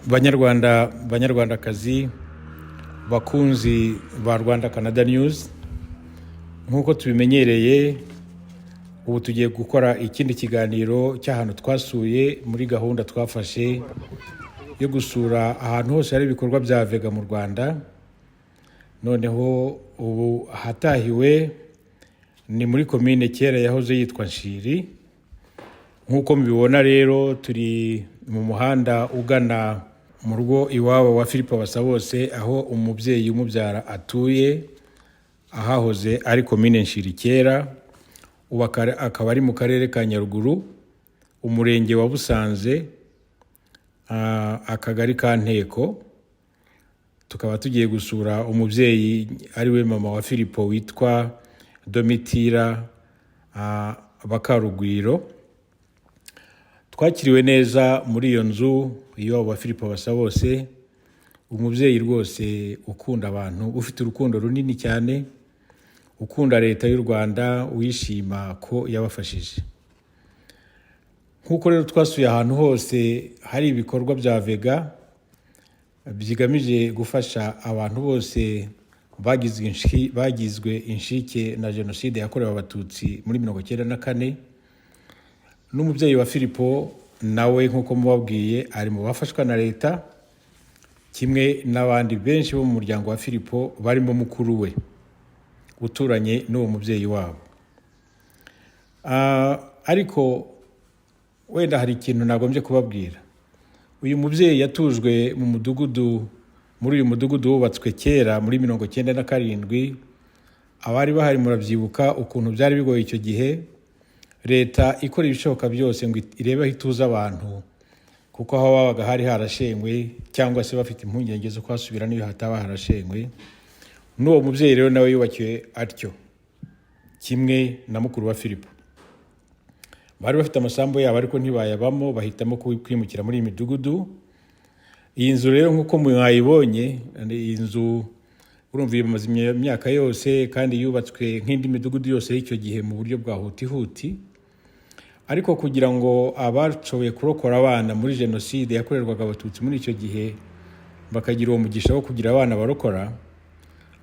Banyarwanda, banyarwandakazi, bakunzi ba Rwanda Canada News, nk'uko tubimenyereye, ubu tugiye gukora ikindi kiganiro cy'ahantu twasuye muri gahunda twafashe yo gusura ahantu hose hari ibikorwa bya AVEGA mu Rwanda. Noneho ubu ahatahiwe ni muri komine kera yahoze yitwa Nshiri. Nk'uko mubibona rero, turi mu muhanda ugana mu rugo iwabo wa Philippe Basabose, aho umubyeyi umubyara atuye, ahahoze ari komine Nshiri kera, ubu akaba ari mu karere ka Nyaruguru, umurenge wa Busanze, akagari ka Nteko. Tukaba tugiye gusura umubyeyi ari we mama wa Filipo witwa Domitira Bakarugwiro. Twakiriwe neza muri iyo nzu iwabo wa Filipo Basabose, umubyeyi rwose ukunda abantu, ufite urukundo runini cyane, ukunda Leta y'u Rwanda, wishima ko yabafashije. Nk'uko rero twasuye ahantu hose hari ibikorwa bya AVEGA bigamije gufasha abantu bose bagizwe inshike na Jenoside yakorewe Abatutsi muri 94, n'umubyeyi wa Filipo nawe, nk'uko mubabwiye, ari mu bafashwa na Leta, kimwe n'abandi benshi bo mu muryango wa Filipo, barimo mukuru we uturanye n'uwo mubyeyi wabo. Ariko wenda hari ikintu nagombye kubabwira. Uyu mubyeyi yatujwe mu mudugudu, muri uyu mudugudu wubatswe kera muri 97. Abari bahari murabyibuka ukuntu byari bigoye icyo gihe, Leta ikora ibishoboka byose ngo irebe aho ituza abantu, kuko aho babaga hari harashenywe, cyangwa se bafite impungenge zo kuhasubira n'iyo hataba harashenywe. N'uwo mubyeyi rero nawe yubakiwe atyo, kimwe na mukuru wa Filipo. Bari bafite amasambu yabo ariko ntibayabamo, bahitamo kwimukira muri iyi midugudu. Iyi nzu rero, nk'uko mwayibonye, iyi nzu urumva imaze imyaka yose, kandi yubatswe nk'indi midugudu yose y'icyo gihe mu buryo bwa hutihuti. Ariko kugira ngo abashoboye kurokora abana muri Jenoside yakorerwaga Abatutsi muri icyo gihe bakagira uwo mugisha wo kugira abana barokora,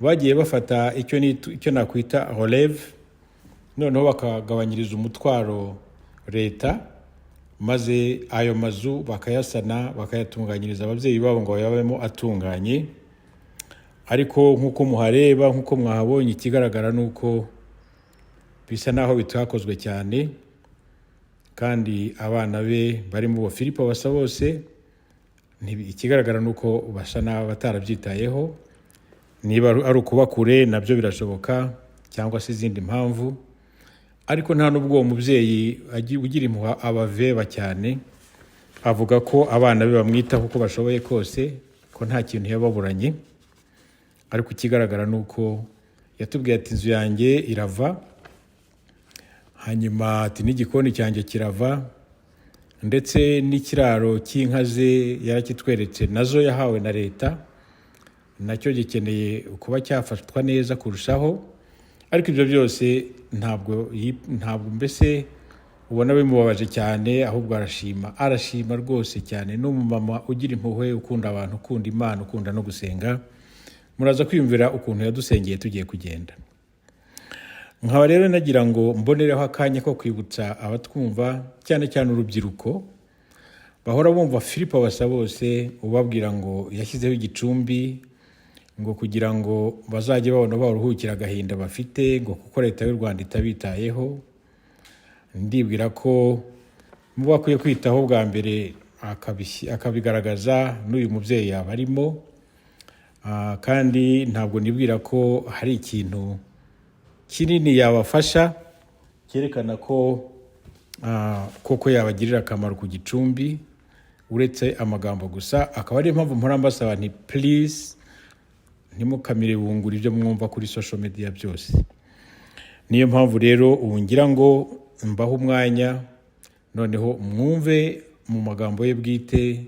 bagiye bafata icyo nakwita relève, noneho bakagabanyiriza umutwaro Leta, maze ayo mazu bakayasana, bakayatunganyiriza ababyeyi babo ngo bayabemo atunganye. Ariko nk'uko muhareba, nk'uko mwahabonye, ikigaragara ni uko bisa naho bitakozwe cyane, kandi abana be barimo uwo Filipo Basabose, ikigaragara ni uko basa n'aho batarabyitayeho. Niba ari ukuba kure nabyo birashoboka, cyangwa se izindi mpamvu. Ariko nta n'ubwo uwo mubyeyi ugira impuhwe abaveba cyane, avuga ko abana be bamwitaho uko bashoboye kose, ko nta kintu yababuranye. Ariko ikigaragara ni uko yatubwiye ati: "Inzu yanjye irava," hanyuma ati: "N'igikoni cyanjye kirava," ndetse n'ikiraro cy'inka ze yarakitweretse, nazo yahawe na Leta, nacyo gikeneye kuba cyafatwa neza kurushaho. Ariko ibyo byose ntabwo mbese ubona bimubabaje cyane, ahubwo arashima, arashima rwose cyane. Ni umumama ugira impuhwe, ukunda abantu, ukunda Imana, ukunda no gusenga. Muraza kwiyumvira ukuntu yadusengeye tugiye kugenda. Nkaba rero nagira ngo mbonereho akanya ko kwibutsa abatwumva, cyane cyane urubyiruko bahora bumva Philippe Basabose ubabwira ngo yashyizeho igicumbi, ngo kugira ngo bazajye babona baruhukira agahinda bafite, ngo kuko Leta y'u Rwanda itabitayeho. Ndibwira ko mu bakwiye kwitaho bwa mbere akabigaragaza n'uyu mubyeyi yaba arimo. Kandi ntabwo nibwira ko hari ikintu kinini yabafasha cyerekana ko koko yabagirira akamaro ku gicumbi, uretse amagambo gusa. Akaba ariyo mpamvu mpora mbasaba nti: "Please, ntimukamire bungura ibyo mwumva kuri social media byose." Niyo mpamvu rero ubu ngira ngo mbahe umwanya, noneho mwumve mu magambo ye bwite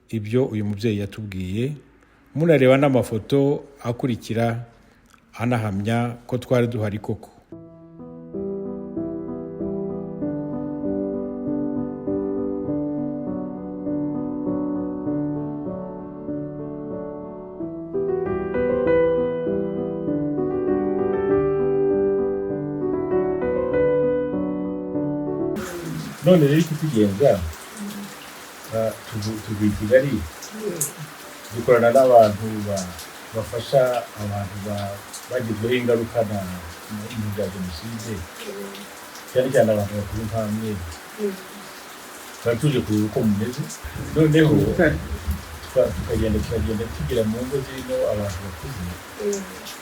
ibyo uyu mubyeyi yatubwiye, munareba n'amafoto akurikira anahamya ko twari duhari koko. None rero ikitugenza, tuvuye i Kigali, dukorana n'abantu bafasha abantu bagizweho ingaruka na ibintu bya jenoside, cyane cyane abantu bakuru nkamwe. Twari tuje kureba uko mumeze, noneho tukagenda turagenda tugera mu ngo zirimo abantu bakuze,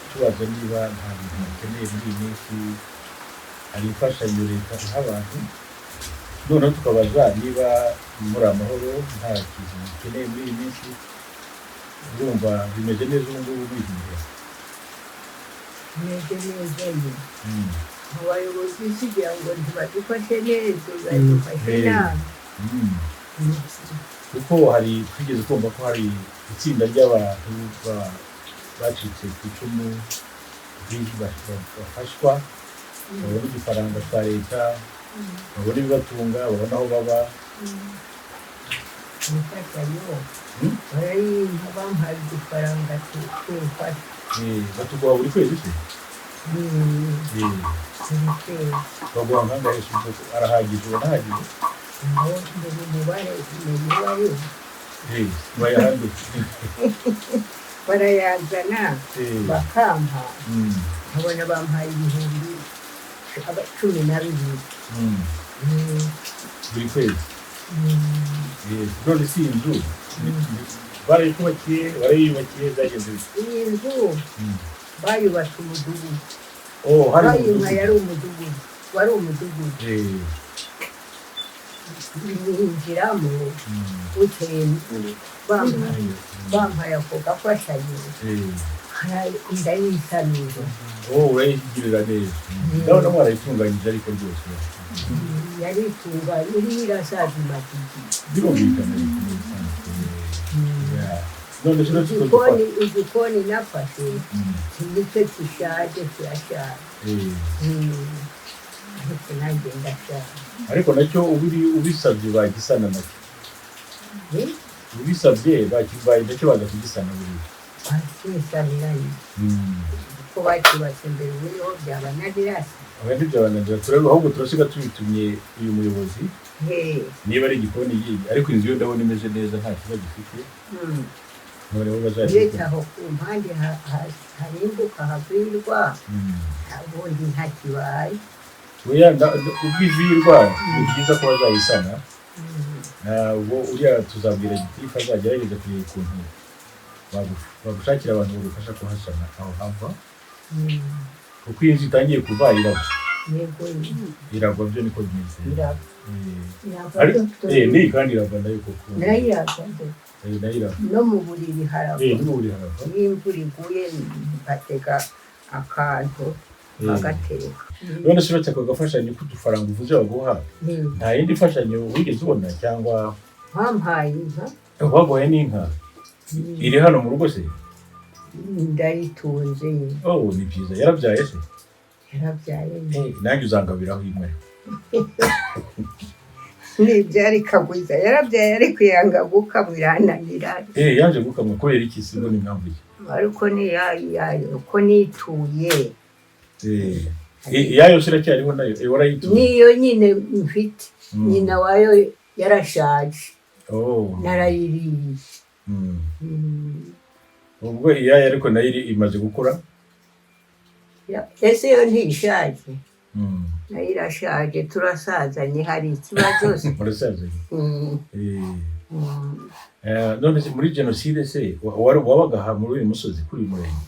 tubaza niba nta bintu bakeneye muri iyi minsi, hari imfashanyo leta iha abantu, noneho tukabaza niba muri amahoro, nta kintu mukeneye muri iyi minsi. Urumva bimeze neza ubu ngubu muri iki gihe? Meze neza nyine. Mu bayobozi kugira ngo ntibadufashe neza, badufashe nabi. Kuko hari twigeze kumva ko hari itsinda ry'abantu bacitse ku icumu bafashwa, babona udufaranga twa leta, babona ibibatunga, babona aho baba. Imfashanyo barayimpa, bampaye udufaranga tumfasha. Batuguha buri kwezi se? Buri kwezi. Baguha nkangahe se ubwo? Arahagije? Ubona ahagije? Aho mbere umubare umubare. Bayahande. Barayazana bakampa, nkabona bampaye 12,000. Buri kwezi? None si inzu barayikubakiye, barayiyubakiye, byagenze bite? Iyi nzu bayubatse umudugudu. Oh, hari Bayimpa umudugudu. Yari umudugudu, wari umudugudu. Ninjiramo bukeye bampaye ako gafashanyo, ndayisanura. Oh, urayigirira neza. Ndabona mwarayitunganyije ariko rwose. Yari itunganye, iriho irasaza, imaze igihe. Birumvikana ariko ni ibisanzwe. Yeah. None se uretse utwo Igikoni, igikoni nafashe nicyo gishaje, kirashaje. Ariko nanjye ndashaje. Ariko nacyo ubisabye bagisana nacyo. Eh? Ubisabye bakibaye nacyo baza kugisana buriya. Bakisaniranye kuko bacyubatse mbere, ubu niho byabananira se? Aba ntibyabananira, turebe ahubwo turasiga tubitumye uyu muyobozi niba ari igikoni ariko inzu yo ndabona imeze neza, nta kibazo ifite. Noneho Uretse bazajya aho ku mpande harimbuka havirwa, ubundi nta kibaye. Oya, ubwo ivirwa ni byiza ko bazayisana. Ntabwo uriya tuzabwira gitifu azagerageza kureba ukuntu bagushakira abantu bagufasha kuhasana aho hava, kuko iyo inzu itangiye kuva iragwa. Yego. Iragwa byo, niko bimeze. Iragwa. Iragwa. Ariko n'iyi kandi iragwa nayo koko. Nayo iragwa. Nayo iragwa. No mu buriri haragwa. No mu buriri haragwa. Iyo imvura iguye batega akantu bagatereka. None se uretse ako gafashanyo k'udufaranga uvuze baguha, nta yindi mfashanyo wigeze ubona cyangwa? Bampaye inka. Baguhaye n'inka? Iri hano mu rugo se? Ndayitunze nyine. Oh, ni byiza. Yarabyaye se? Yarabyaye nyine. Nanjye uzangabiraho imwe. Ntibyari kagwiza, yarabyaye ariko yanga gukamwa, irananira. Yaje gukamwa kubera iki se? Mbona impamvu ki? Ariko ni yayo ko nituye. Iyayo se iracyariho nayo? Warayituye? Niyo nyine mfite. Nyina wayo yarashaje. Oh. Narayiriye. Ubwo iyayo ariko nayo imaze gukura? Ese yo ntishaje? Nayo irashaje, turasazanye, hari ikibazo se? Murasazanye. Mm. None se muri jenoside se wari wabaga aha muri uyu musozi, kuri uyu murenge?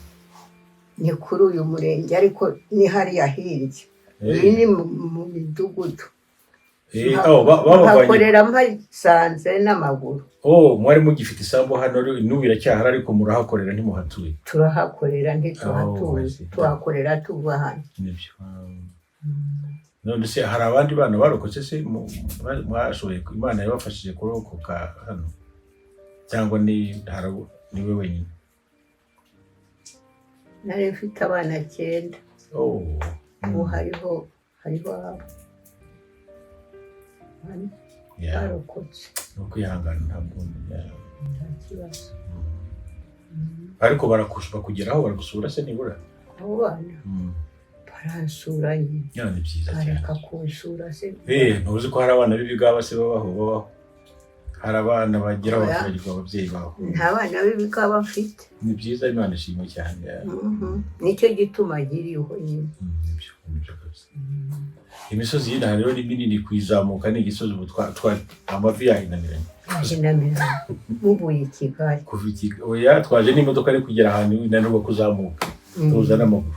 Ni kuri uyu murenge, ariko ni hariya hirya. Iyi ni mu midugudu. Oh, babavanye Hakorera mpasanze n'amaguru. Oh, mwari mugifite isambu hano, n'ubu iracyahari, ariko murahakorera ntimuhatuye. Turahakorera, Oh, I ntituhatuye. see. Tuhakorera tuva hano. Nibyo. None se hari abandi bana barokotse se mwashoboye, Imana yabafashije kurokoka hano, cyangwa ni niwe wenyine? Nari mfite abana cyenda. Oh. Ubu hariho abo bane barokotse. Ni ukwihangana, ntabwo, yeah. Nta kibazo. Ariko bakugeraho, baragusura se nibura? Abo bana Baransura nyine. Ya, ni byiza cyane. Bareka kunsura se? Ntuzi ko hari abana b'ibigaba se babaho? Hari abana bagira Oya. bakibagirwa ababyeyi babo. Nta bana b'ibigaba mfite. Ni byiza, Imana ishimwe cyane. Nicyo gituma nkiriho nyine. Nibyo kabisa. Imisozi y'inaha rero ni minini, kuyizamuka ni igisozi. Ubu amavi yahinaniranye. Ahinamira muvuye i Kigali? Kuva i Kigali, oya, twaje n'imodoka, ari kugera ahantu inanirwa kuzamuka, tuza n'amaguru.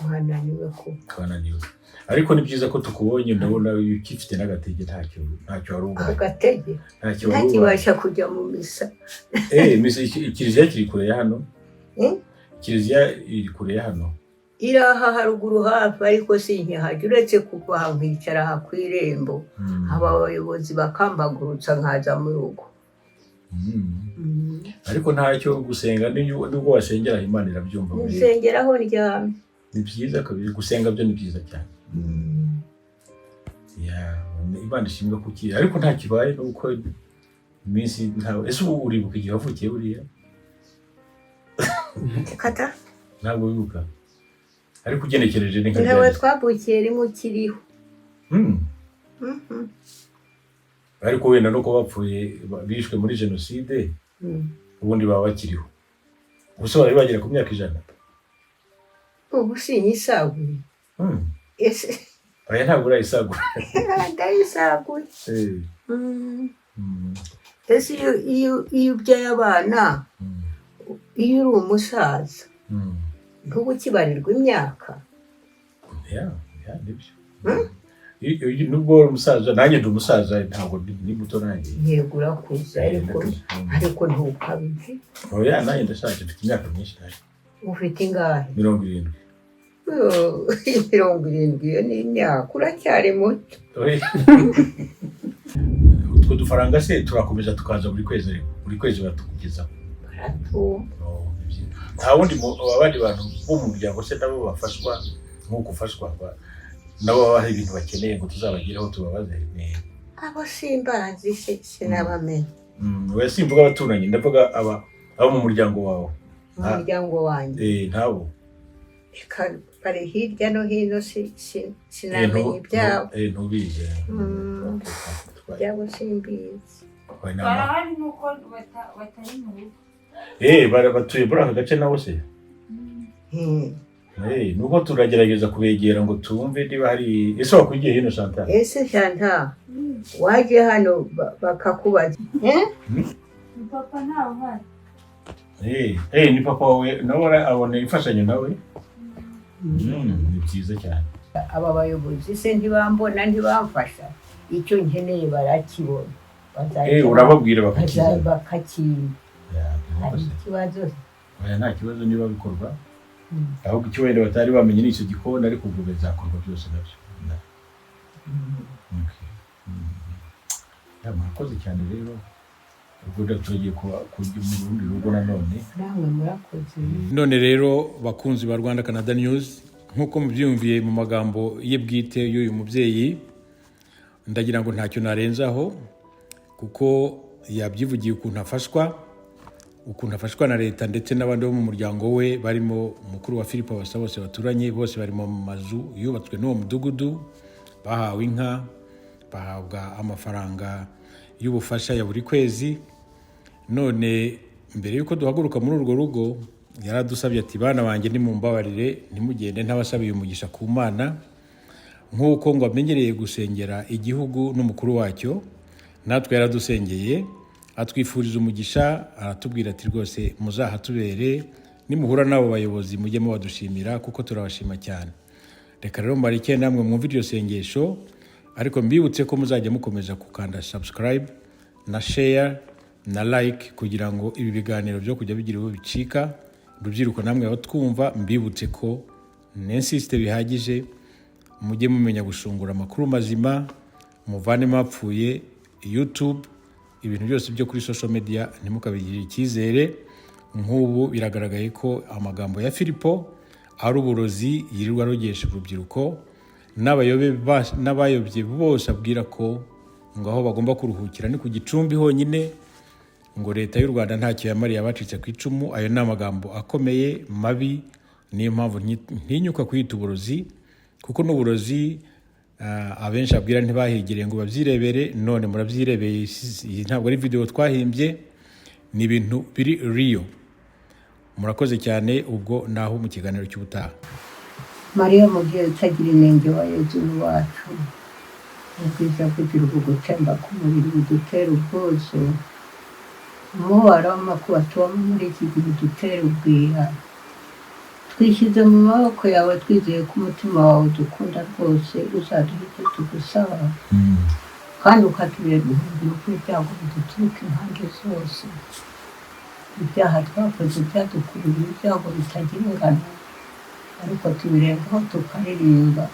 Mwananiwe ko? Twananiwe, ariko ni byiza ko tukubonye. Ndabona ukifite n'agatege, ntacyo wari ubaye. Agatege? Ntacyo wari ubaye. Ntakibasha kujya mu misa. Kiliziya kiri kure ya hano? Eh? Kiliziya iri kure ya hano? Iri aha haruguru hafi, ariko sinkihajya, uretse kuva aha nkicara aha ku irembo, aba bayobozi bakambagurutsa nkaza mu rugo. Ariko ntacyo, gusenga nubwo wasengera Imana irabyumva buriya. Nsengera aho ndyamye. Ni byiza kabiri, gusenga byo ni byiza cyane. Ya, Imana ishimwe kuki ariko nta kibaye, nuko iminsi ntawe. Ese ubu uribuka igihe wavukiye buriya? Kata. Ntabwo wibuka, ariko ugenekereje ni nka Ntawe. ryari? Twavukiye rimwe ukiriho. Ariko wenda nuko bapfuye, bishwe muri jenoside, ubundi baba bakiriho. Ubuse bari bagera ku myaka 100? Ubu sinyisaguye. Ese? Aya, ntabwo urayisagura. Ndayisaguye. Ese iyo ubyaye abana, iyo uri umusaza, ntuba ukibarirwa imyaka? Ya, nibyo. Nubwo uri umusaza, nanjye ndi umusaza, ntabwo ndi muto nanjye. Yego, urakuze, ariko ntukabije. Oya, nanjye ndashaje, mfite imyaka myinshi nanjye. Ufite ingahe? 70. Oh, 70, iyo ni imyaka? Uracyari muto. Oya. Utwo dufaranga se turakomeza tukaza buri kwezi, ariko buri kwezi baratukugezaho? Baratumva. Oh, ni byiza. Nta wundi abandi bantu bo mu muryango se nabo bafashwa nk'uko ufashwa, nabo baba hari ibintu bakeneye ngo tuzabagereho tubabaze? Abo simbazi, sinabamenya. Oya, simvuga abaturanyi, ndavuga abo mu muryango wawe. Mu muryango wanjye? Ntabo. Reka, bari hirya no hino, sinamenya ibyabo. Ntubizi. Ibyabo simbizi. Barahari, nuko batari mu rugo. Batuye muri aka gace nabo se? Nuko turagerageza kubegera ngo tumve niba hari. Ese wakwigiye hino, Chantal? Ese Shanta, waje hano bakakubaza? Eh? Ni papa, ntawe uhari. Ni papa wawe nawe abona imfashanyo nawe? Ni byiza cyane. Aba bayobozi se ntibambona, ntibamfasha? Icyo nkeneye barakibona. Urababwira bakakizana. Bakakimpa. Ya, Hari ntibakoze. ikibazo? Oya, nta kibazo niba bikorwa. Ahubwo icyo wenda batari bamenye ni icyo gikoni, ariko ubwo bizakorwa byose nabyo. Okay. Ya, murakoze cyane rero. Ubwo tugiye kujya mu rundi rugo nanone. Namwe murakoze. None rero, bakunzi ba Rwanda Canada News, nk'uko mubyiyumviye mu magambo ye bwite y'uyu mubyeyi, ndagira ngo ntacyo narenzaho, kuko yabyivugiye ukuntu afashwa na leta ndetse n'abandi bo mu muryango we, barimo umukuru wa Philippe bose baturanye, bose bari mu mazu yubatswe n'uwo mudugudu, bahawe inka, bahabwa amafaranga y'ubufasha ya buri kwezi. None mbere y'uko duhaguruka muri urwo rugo, yaradusabye ati: "Bana banjye, nimumbabarire, ntimugende ntabasabiye umugisha ku Mana." Nk'uko ngo amenyereye gusengera igihugu n'umukuru wacyo, natwe yaradusengeye, atwifuriza umugisha, aratubwira ati: "Rwose muzahatubere, nimuhura n'abo bayobozi mujye mubadushimira, kuko turabashima cyane." Reka rero mbareke namwe mwumve iryo sengesho, ariko mbibutse ko muzajya mukomeza gukanda subscribe na share na like, kugira ngo ibi biganiro byo kujya bigira uwo bicika. Rubyiruko namwe abatwumva, mbibutse ko n'insiste bihagije, mujye mumenya gushungura amakuru mazima, muvanemo apfuye. YouTube, ibintu byose byo kuri social media, ntimukabigirire icyizere. Nk'ubu biragaragaye ko amagambo ya Filipo ari uburozi yirirwa arogesha urubyiruko n'abayobye bose, abwira ko ngo aho bagomba kuruhukira ni ku Gicumbi honyine, ngo leta y'u Rwanda ntacyo yamariye abacitse ku icumu. Ayo ni amagambo akomeye mabi. Niyo mpamvu ntinyuka kuyita uburozi, kuko n'uburozi abenshi abwira ntibahigereye ngo babyirebere. None murabyirebeye. Iyi ntabwo ari videwo twahimbye, ni ibintu biri real. Murakoze cyane. Ubwo naho mu kiganiro cy'ubutaha. Mariya, mubyeyi utagira inenge wa Yezu wacu, ubwiza kugira ubu gutemba k'umubiri budutera ubwuzu, umubabaro w'amakuba tubamo muri iki gihe udutera ubwira, twishyize mu maboko yawe, twizeye ko umutima wawe udukunda rwose uzaduha icyo tugusaba, kandi ukatubera ubuhungiro bw'ibyago biduturuka impande zose. Ibyaha twakoze byadukururiye ibyago bitagira ingano, ariko tubirengaho tukaririmba,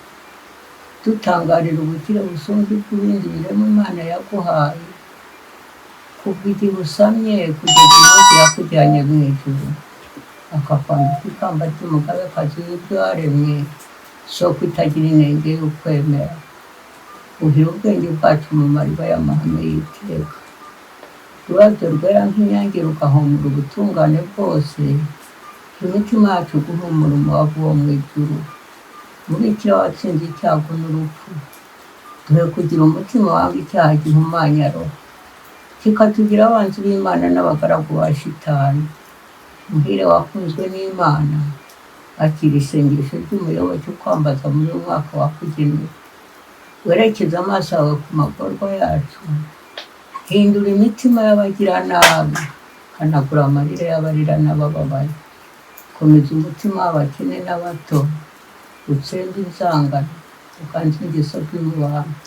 dutangarira ubukire busumba ubw'ibindi biremwa Imana yaguhaye kuva igihe usamye kugeza umunsi yakujyanye mu ijuru, akakwambika ikamba ry'umugabekazi w'ibyo waremye, soko itagira inenge y'ukwemera. Uhira ubwenge bwacu mu mariba y'amahame y'iteka. Ururabyo rwera nk'inyange rugahumura ubutungane bwose, imitima yacu guhumura umubavu wo mu ijuru. Mubikira watsinze icyago n'urupfu, duhe kugira umutima wanga icyaha gihumanya roho, kikatugira abanzi b'Imana n'abagaragu ba Shitani. Muhire wakunzwe n'Imana, akira isengesho ry'umuyoboke ukwambaza muri uyu mwaka wakugenewe. Werekeze amaso yawe ku magorwa yacu, hindura imitima y'abagiranabi, hanagura amarira y'abarira n'abababaye, komeza umutima w'abakene n'abato, utsembe inzangano, uganze ingeso mbi mu bantu.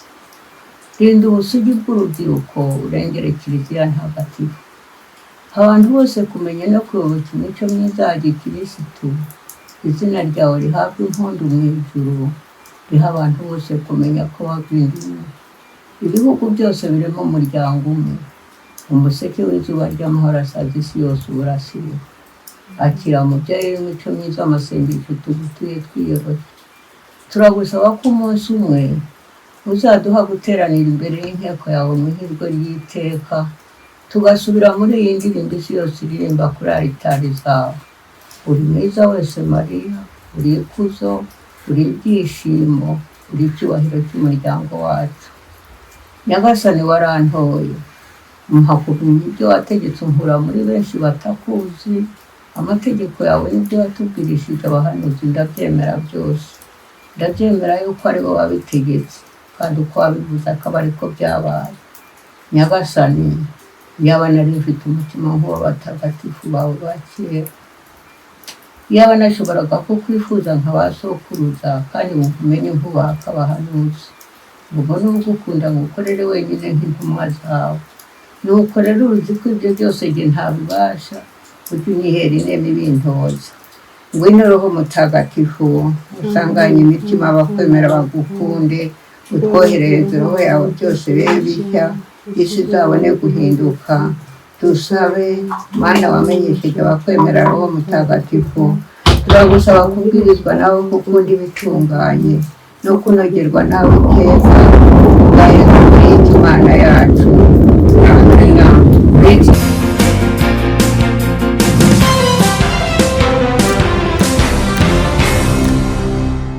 Rinda ubusugi bw'urubyiruko, urengere Kiliziya ntagatifu. Abantu bose kumenya no kuyoboka imico myiza ya gikirisitu. Izina ryawe rihabwe impundu mu ijuru, riha abantu bose kumenya ko wavindimwe. Ibihugu byose birimo umuryango umwe. Umuseke w'izuba ry'amahoro asaza isi yose uburasire. Akira, mubyeyi w'imico myiza, amasengesho tugutuye twiyoroshye. Turagusaba ko umunsi umwe uzaduha guteranira imbere y'inteko yawe mu ihirwe ry'iteka, tugasubira muri iyi ndirimbo isi yose iririmba kuri alitari zawe. Uri mwiza wese Mariya, uri ikuzo, uri ibyishimo, uri icyubahiro cy'umuryango wacu. Nyagasani, warantoye, mpa kumenya ibyo wategetse, unkura muri benshi batakuzi. Amategeko yawe n'ibyo watubwirishije abahanuzi ndabyemera byose. Ndabyemera yuko ari wowe wabitegetse, kandi uko wabivuze akaba ariko byabaye. Nyagasani, yaba nari mfite umutima nk'uw'abatagatifu bawe ba kera, yaba nashoboraga kukwifuza nka ba sokuruza, kandi ngo nkumenye nk'ubaka abahanuzi, ngo mbone ugukunda, ngukorere wenyine nk'intumwa zawe. Nuko rero uzi ko ibyo byose jye ntabibasha, ujye unyihera inema ibintoza. Ngwino Roho Mutagatifu, usanganye imitima abakwemera bagukunde, utwoherereze roho yawe, byose bibe bishya, isi izabone guhinduka. Dusabe. Mana wamenyesheje abakwemera Roho Mutagatifu, turagusaba kubwirizwa nawe gukunda ibitunganye no kunogerwa nawe iteka, ubwa Yezu Kristu Imana yacu. Amina.